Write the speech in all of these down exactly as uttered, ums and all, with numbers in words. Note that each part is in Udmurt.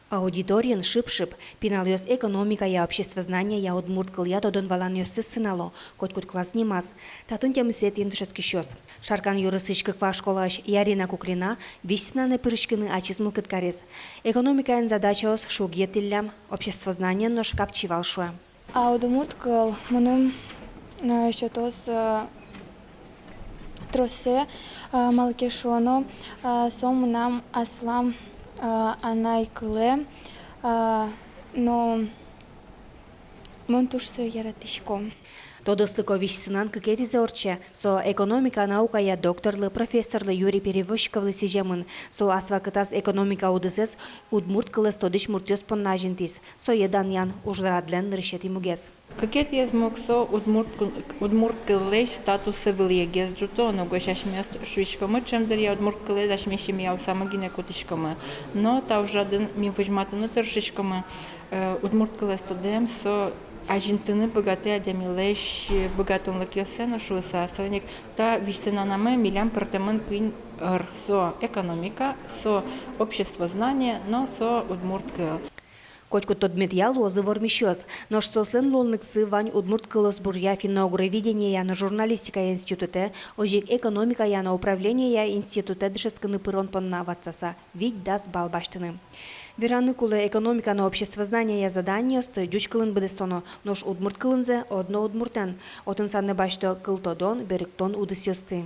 Аудиториын шып-шып. Пиналъёс экономикая, обществознанияя, удмурт кылъя тодон-валанъёссэс сынало, котькуд класс нимаз. Татын тямысэтӥ дышетскисьёс. Шаркан ёросысь Кыква школаысь Ярина Куклина визь сынанэ пыриськыны ачиз мылкыд кариз. Экономикаен задачаос шуг йӧтӥллям, обществознаниен нош капчи вал, шуэ. А удмурт кыл мыным, э, сётоз, э, троссэ, э, малы ке шуоно, э, со мынам аслам, э, анай кылэ, э, но мон туж сое яратӥсько. Тодослыко визь сынан кыкетӥзэ ортче. Со экономика наукая докторлы, профессорлы Юрий Перевозчиковлы сӥземын. Со ас вакытаз экономика удысэз удмурт кылэз тодӥсь муртъёс понна азинтӥз. Сое данъян ужрадлэн нырысетӥ мугез. Кыкетӥез муг со удмурт кун-, удмурт кыллэсь статуссэ вылӥегес ӝуто. Ногось асьмеос шуиськомы, ӵем дыръя удмурт кылэз асьме семьяосамы гинэ кутӥськомы. Но та ужрадын ми возьматыны тыршиськомы, э, удмурт кылэз тодэм со азинтыны быгатэ адямилэсь быгатонлыкъёссэ но шуыса. Соин ик та визь сынанамы милям пӧртэмын куинь ӧр: со экономика, со обществознание, но со удмурт кыл. Котькуд тодметъя луозы вормисьёс, нош соослэн луонлыксы вань удмурт кылосбуръя, финно-угроведениея но журналистикая институтэ, озьы ик экономикая но управлениея институтэ дышетскыны пырон понна ватсаса вить-дас балл басьтыны. Вераны кулэ, экономика но обществознаниея заданиосты ӟуч кылын быдэстоно, нош удмурт кылынзэ одно удмуртэн. Отын санэ басьто кылтодон, берыктон удысъёсты.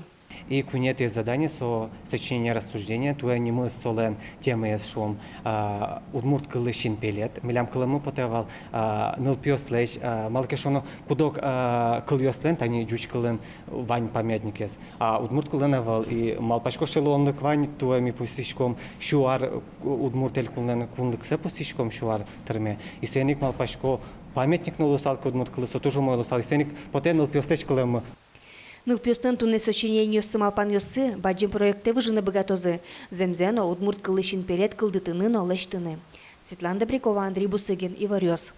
И куинетӥез задание со сочинение-рассуждение, туэ нимыз солэн, темаез, шуом, а, удмурт кыллы синпелет. Милям кылэммы потэ вал, а, нылпиослэсь, а, малы ке шуоно, куд-ог, а, кылъёслэн, тани ӟуч кылын вань памятникез, а удмурт кылын ӧвӧл. И малпасько, сыӵе луонлык вань, туэ ми пусйиськом сю ар удмурт элькунлэн кунлыксэ пусйиськом сю ар тырме. И соин ик малпасько, памятник но луысал ке удмурт кыллы, со туж умой луысал. И соин ик потэ нылпиослэсь кылэммы. Нылпиослэн туннэ сочинениоссы, малпанъёссы бадӟым проектэ выжыны быгатозы. Зэмзэ но, удмурт кыллы синпелет кылдытыны но лэсьтыны. Светлана Добрякова, Андрей Бусыгин, «Иворъёс».